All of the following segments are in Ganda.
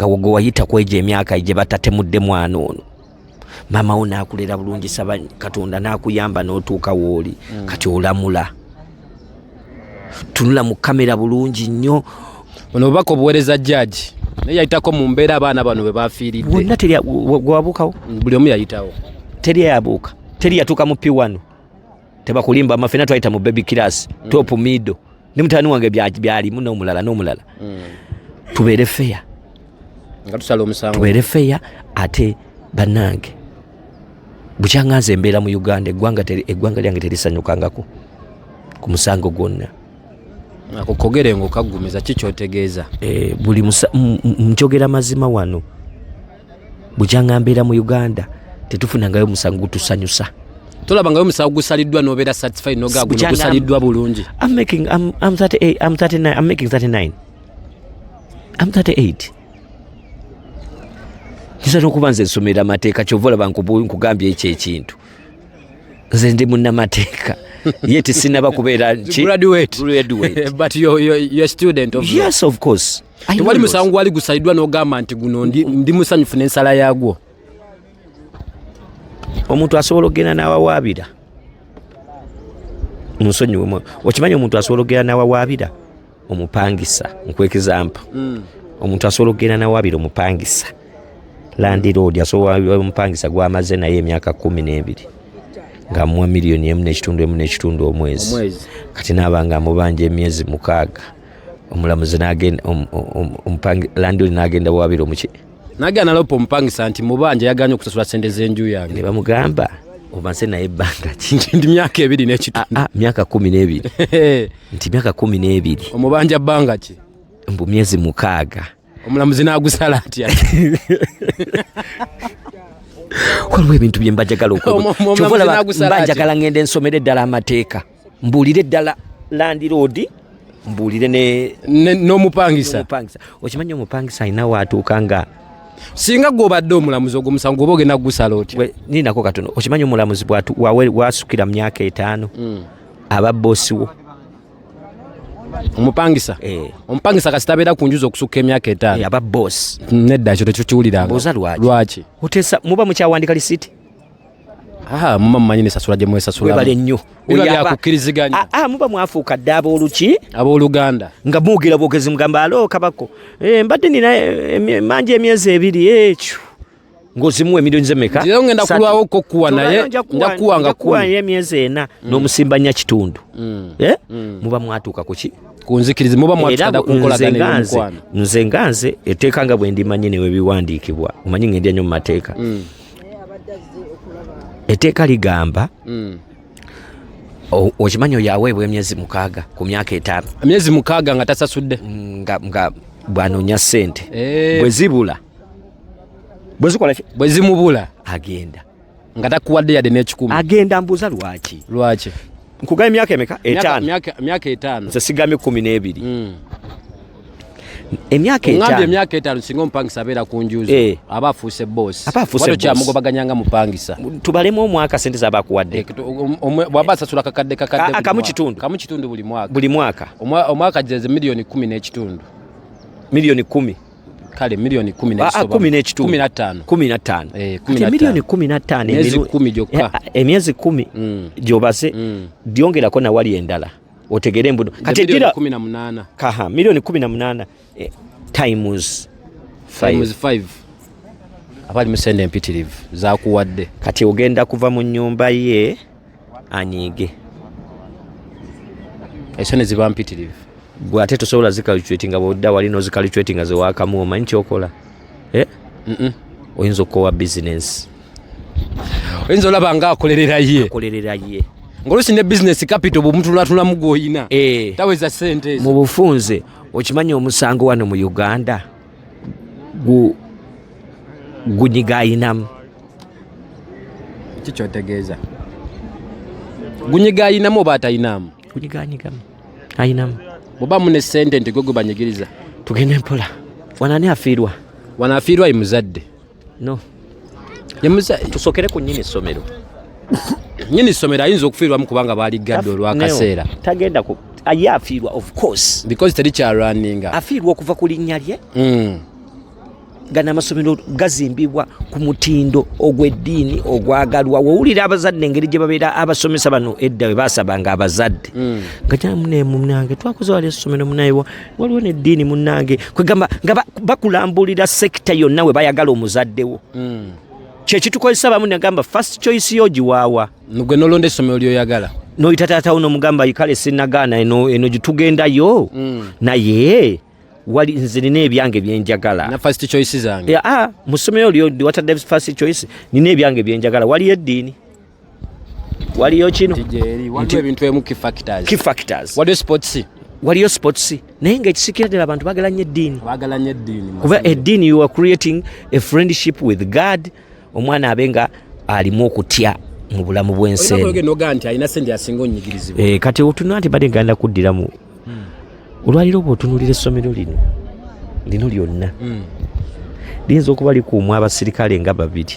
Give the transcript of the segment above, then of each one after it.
Nga gwe wayita kwegyo emyaka gye batatemudde mwana ono, maama wo n'akulera bulungi, saba Katonda n'akuyamba n'otuuka w'oli. Kati olamula, tunula mu kamera bulungi nnyo. Buno obubaka obuweereza jaaji, naye yayitako mu mbeera abaana bano bwe bafiiridde. Wonna teri gwabuukawo. Buli omu yayitawo. Teri yabuuka, teri yatuuka mu P1. Tebakulimba, amafena twayita mu baby class, top, middle, ne mutani wange byalimu n'omulala n'omulala. Tubeere fair. Nga tusala omusango. Tubeere fair. Ate bannange, bukyanga nze embeera mu Uganda, eggwanga lyange terisanyukangako ku musango gwonna. Ako kogere nga okaggumiza, ki kyotegeeza? Eh, buli njogera mazima wano. Bukyanga mbeera mu Uganda, tetufunangayo musango gutusanyusa. Tolabangayo omusango gusaliddwa n'obeera satisfied, nogaa guno gusaliddwa bulungi? I'm making I'm 38, I'm 39, I'm making 39, I'm 38. Nkiza n'okuba nze nsomera amateeka, kyova olaba nkugambye ekyo ekintu. Nze ndi munnamateeka, ye tisinaba kubeera Graduate. Graduate. But you're a student of law. Yes, of course. I know Tewali laws. musango gwali gusaliddwa n'ogamba nti guno ndi musanyufu n'ensala yaagwo? Omuntu asobola okugenda n'awawaabira, nsonyiwemu, okimanyi omuntu asobola okugenda n'awawaabira omupangisa? Nkuwa example. Omuntu asobola okugenda n'awawaabira omupangisa, landlord asobola omupangisa gwamaze naye emyaka 12 ng'amuwa miliyoni 1.5, 1.5 omwezi. Omwezi. Kati naaba nga amubanja emyezi 6, omulamuzi n'agenda landlord n'agenda waabira omuki? Nagenda nalopa omupangisa nti mubanja, yaganye okusasula sente z'enju yange. Ne bamugamba, omaze naye ebbanga ki? Ndi myaka 2 n'ekitundu. Ah, myaka 12, nti myaka 12. Omubanja bbanga ki? Mbu myezi 6. Omulamuzi n'agusala atya? Waliwo ebintu bye mba njagala. Omulamuzi Kyova olaba n'agusala mba atya? njagala ngenda ensomere eddala amateeka, mbuulire eddala landlord, mbuulire ne N'omupangisa. Omupangisa. Okimanyi omupangisa alina waatuuka nga Singa gw'obadde omulamuzi, ogwo omusango oba ogenda kugusala otya? Ninako katono. Okimanyi omulamuzi wasukira mu myaka 5, aba boss wo. Omupangisa? Eh. Omupangisa kasita abeera ku njuzi okusukka emyaka 5? Eh, aba boss. Nedda, ekyo tetukiwuliranga. Mbuuza lwaki? Lwaki? Oteesa, muba mukyawandika lisiti. Aha, muba mumanyi nesasula gye mwesasulamu. Webale nnyo. Biba Oyo byakukkiriziganya. Ah, ah, muba mwafuuka dda abooluki. Abooluganda. Nga mwogera bwogezi, mugamba, "Alo kabako, eh, mbadde nina manja emyezi 2." Ekyo ng'ozimuwa emiliyoni zemeka? Nti leero ngenda kulwawo ko kuwa, naye nja kuwa nga 10. Emyezi 4 n'omusimba 4.5. Eh? Muba mwatuuka ku ki? Ku nzikirizi, muba Era mwatuuka dda ku nze nkolagana nga nze ey'omukwano. Nze nga nze, etteeka nga bwe ndimanyi newe biwandiikibwa, omanyi ngendya nnyo mu mateeka, etteeka ligamba, okimanyi oyo aweebwa emyezi 6 ku myaka 5. Emyezi 6 nga tasasudde? Nga bw'anoonya ssente. Eh. Bwe zibula, bwe zikola ki? Bwe zimubula. Agenda. Nga takuwadde yadde n'ekikumi. Agenda. Mbuuza lwaki? Lwaki? Nkugamba emyaka emeka? 5. Myaka 5. Nze sigambye 12. Emyaka Ŋŋambye 5. Emyaka 5, singa omupangisa abeera ku njuzi, Eh. aba afuuse boss. Aba afuuse boss. Tokyamugobaganya nga mupangisa. Tubalemu omwaka sente zaba akuwadde. Eh, bw'aba asasula kakadde kakadde buli Kamu mwaka. kitundu. Kamu kitundu buli mwaka. Buli mwaka. Omwaka gyeze miliyoni 10.5. Miliyoni 10. Kale miliyoni 10 Ah, ah, n'ekisoba. 10.5. 15. 15. Eh, kumi Kati na miliyoni ttaano. 15, Emyezi 10 gyokka. Eh, ah, emyezi 10 gyobaze, dyongerako nawali endala otegere embuno. Kati Miliyoni egira 18. Kaha miliyoni 18, eh, times Times 5. 5, aba ali mu sente empitirivu zakuwadde. Kati ogenda kuva mu nyumba ye anyiige. Esente ziba mpitirivu. Gwe ate tosobola zicalculate nga bwodda wali nozicalculate nga zewakamu. Omanyi kyokola, eh? Oyinza okukowa bizinesi. Oyinza olaba nga akolerera ye. Akolerera ye. Ng'oluusi ne business capital bw'omutulatulamu gw'oyina Eh. taweza sente ezo. Mu bufunze, okimanyi omusango wano mu Uganda gunyiga ayinamu. Ki kyotegeeza, gunyiga ayinamu oba atayinaamu? Gunyiganyigamu ayinamu. Bw'oba mune sente nti gwe gwe banyigiriza. Tugende mpola. Wano ani afiirwa? Wano afiirwa ye muzadde. No. Ye Tusokere ku nnyini ssomero. Nyini ssomero ayinza okufiirwamu kubanga baaligadde olw'akaseera. No, tagenda ku ye afiirwa, of course. Because terikyalwaninga. Afiirwa okuva ku linnya lye. Gano amasomero gazimbibwa ku mutindo ogw'eddiini ogwagalwa. Wowulira abazadde engeri gye babeera, abasomesa bano edda bwe basabanga abazadde nga gyamune munange twakoze wali essomero munaye, waliwo neddiini munange, kwegamba nga bakulambulira sector yonna we bayagala omuzaddewo. Kyekitukozesa bamu nagamba first choice yo giwaawa. Gwe nolonda essomero lyoyagala. Noyita taatawo nomugamba, kale sinagaana eno gyetugendayo, naye wali nze nina ebyange byenjagala. Na first choice zange. Yeah, mu ssomero lyo watadde first choice, nina ebyange byenjagala, waliyo eddiini, waliyo kino. Gyeri waliwo ebintu emu key factors. Key factors. Waliyo sports. Waliyo sports, naye ngaekisikira ddala abantu bagala nnyo eddiini. Baagala nnyo eddiini. Kuba eddiini, you are creating a friendship with God, omwana abe nga alimu okutya mu bulamu bw'ensi eno. Noga nti alina sente asinga onyigirizibwa. Eh, kati otunula nti badde ngenda kuddiramu olwaliro, bwe otunulira essomero lino lyonna, liyinza okuba likuumwa abasirikale nga babiri.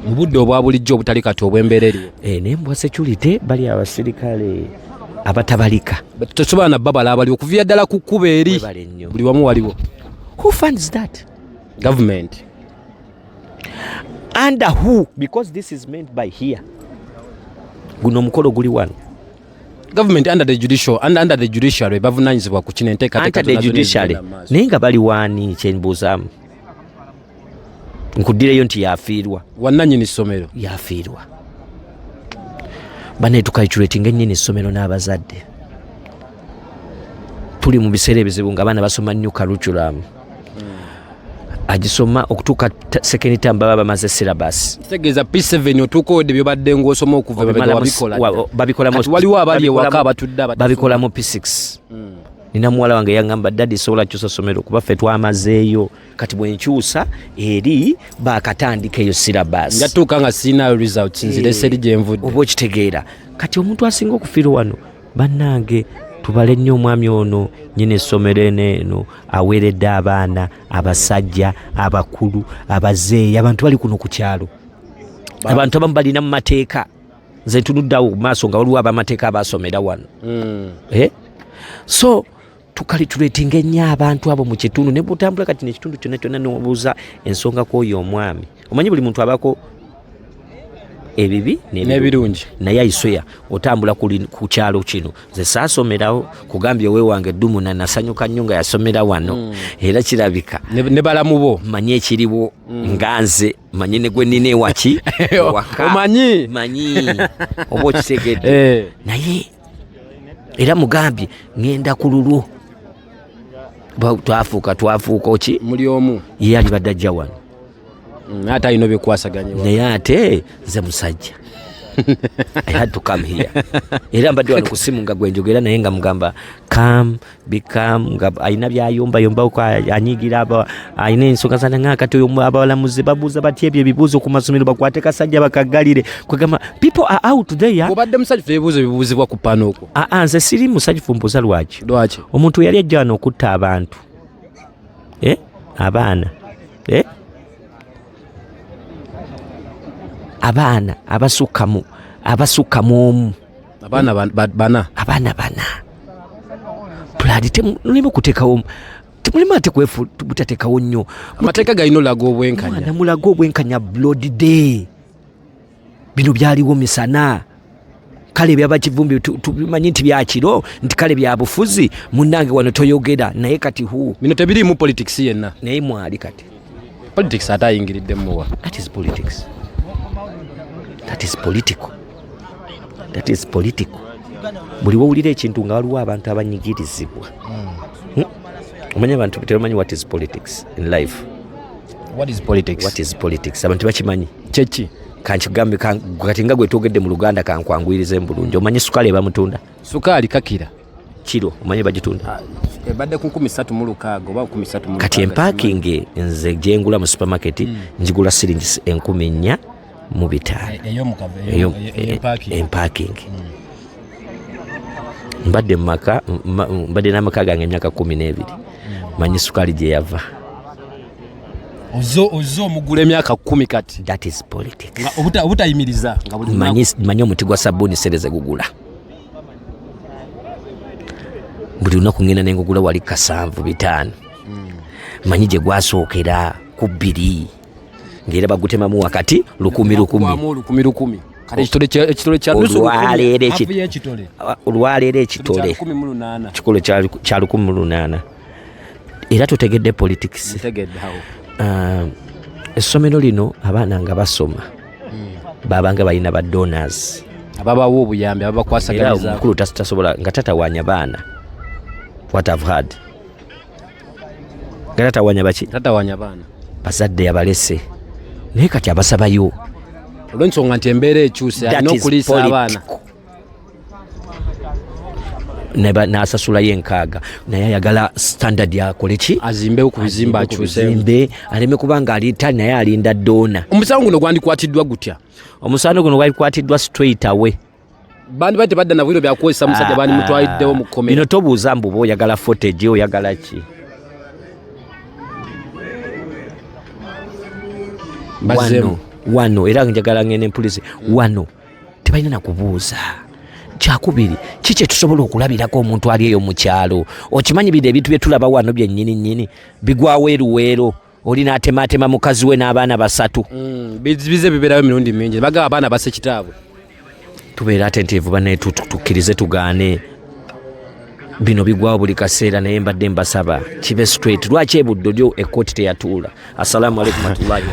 Mu budde obwa bulijjo obutali kati obw'embeera eriwo. Eh, naye mbwa security bali abasirikale abatabalika. Tosobola nababala abaliwo okuviira ddala ku kkuba eri. Webale nnyo. Buli wamu waliwo. Who funds that? Government. Under who? Because this is meant by here, guno omukolo guli wano. Government under the judicial, under the judiciary bavunanyizibwa ku kino, enteekateeka Under the zonna zonna judiciary. ezigenda mu maaso. Naye nga bali waani? Kyembuuzaamu, nkuddireyo nti yafiirwa. Wannannyini ssomero. Yafiirwa. Banaye, tucalculatinga ennyini essomero n'abazadde. Tuli mu biseera ebizibu nga abaana basoma nnyo curriculum, agisoma okutuuka second term baba bamaze syllabus. Kitegeeza P7 otuuka owedde byobadde ng'osoma okuva emabega wabikola dda. Babikolamu. Kati waliwo abali ewaka abatudde abatasoma. Babikolamu P6. Nina muwala wange yaŋŋamba, "Daddy, sobola kyusa ssomero kuba ffe twamazeeyo, kati bwenkyusa eri bakatandika eyo syllabus." Njatuuka nga siinayo results, nzirese eri gye nvudde. Oba okitegeera, kati omuntu asinga okufiirwa wano, bannange, tubale nnyo omwami ono nyina essomero eno aweeredde abaana, abasajja abakulu, abazeeyi, abantu bali kuno ku kyalo, abantu abamu balina mu mateeka. Nze ntunuddeawo mu maaso nga waliwo abamateeka abasomera wano. Eh? So tucalculatinga ennyo abantu abo mu kitundu ne butambula kati nekitundu kyonna kyonna nobuuza ensonga kwoyo omwami. Omanyi buli muntu abako ebibi n'ebirungi. Naye aisweya otambula ku kyalo kino, nze saasomerawo, kugambye owewange Eddumuna nasanyuka nnyo nga yasomera wano, era kirabika Ne balamu bo. Manyi ekiriwo nga nze manyi ne gwe nina ewaki ewaka. Omanyi? Manyi, oba okitegedde? Eh. Naye era mugambye ŋŋenda ku lulwo. Twafuuka oki? Muli omu. Ye alibadde ajja wano. Ate alina obyekwasaganyibwa. Naye ate nze musajja, I had to come here. Era mbadde wano ku simu nga gwenjogera naye nga mugamba come become, nga alina byayombayombako, anyigira alina ensonga zana nga kati oyo abalamuzi babuuza batya ebyo ebibuuzo ku masomero, bakwate kasajja bakagalire. Kwegamba people are out there. Obadde musanyufu ebibuuzo ebibuuzibwa ku pano okwo? Ah, ah, nze siri musanyufu. Mbuuza lwaki. Lwaki? Omuntu yali ajja wano okutta abantu, eh? Abaana, eh? Abaana abasukka mu omu. Abaana bana. Abaana bana. Puladi mulimu okuteekawo, temulimu ate kwefu butateekawo nnyo. Amateeka galina olaga obwenkanya. Mwana mulaga obwenkanya. Broad day, bino byaliwo misana. Kale ebyabakivumbi tubimanyi nti byakiro, nti kale byabufuzi, munnange wano toyogera naye kati hu Bino tebiriimu politics yenna. Naye mwali kati. Politics ate ayingiridde muwa? That is politics, that is political, that is political. Buli wowulira ekintu nga waliwo abantu abanyigirizibwa. Omanyi abantu tebamanyi what is politics in life. What is politics? What is politics, abantu bakimanyi? Kyeki? Kankigambe kati nga gwe twogedde mu Luganda, kankwanguyirize mu bulungi. Omanyi sukaali ebamutunda? Sukaali kakira. Kiro omanyi bagitunda? Ebadde ku 3600 oba 36. Kati empakingi nze gyengula mu supermarket njigula siringi 4500. Eyo empakingi. Mbadde mumaka, mbadde n'amaka gange emyaka 12, manyi sukaali gye yava. Ozze omugula emyaka 10 kati. That is politics. Nga obutayimiriza nga buli lunaku. Manyi omuti gwa sabbuuni sereze gugula. Buli lunaku ngenda nengugula wali 75. Manyi gye gwasookera ku 2 ng'era bagutemamu wakati 1,000 1,000. Gwamu 1,000 1,000. Kale ekitole kya nusu lukumi. Olwaleero Hafu y'ekitole. Olwaleero Ekitole ekitole kya 18. Kikolo kya 18. Era tutegedde politics. Ntegedde awo. Essomero lino abaana nga basoma babanga balina ba donors ababawa obuyambi, era ababakwasaganyizako. Omukulu tasobola nga tatawaanya baana. What I've heard, nga tatawaanya baki? Tatawanya baana. Bazadde abalese, naye kati abasabayo olw'ensonga nti embeera ekyuse, That alina is okuliisa abaana. political. N'asasulayo 60, naye ayagala standard akole ki? Azimbewo ku bizimbe, akyuseemu. Bizimbe, aleme kubanga alita naye alinda donor. Omusango guno gwandikwatiddwa gutya? Omusango guno gwalikwatiddwa straight away. Bandi bali tebadda na bwiro byakukozesa musajja, bandimutwaliddewo mu kkomera. Bino tobuuza mbu oba oyagala footage, oyagala ki. Bazzeemu. Wano era njagala ngende mpulize. Wano tebalina nakubuuza. Kyakubiri, ki kyetusobola okulabirako omuntu ali eyo mu kyalo? Okimanyi bino ebintu byetulaba wano byennyini nnyini bigwawo eruweero, oli n'atematema mukazi we n'abaana 3. Bize bibeerawo emirundi mingi, bagaba abaana basse kitaabwe. Tubeera attentive bannaye, tukkirize tugaane, bino bigwawo buli kaseera, naye mbadde mbasaba kibe straight. Lwaki ebuddo lyo ekkooti teyatuula? Assalamu alaikum warahmatullahi.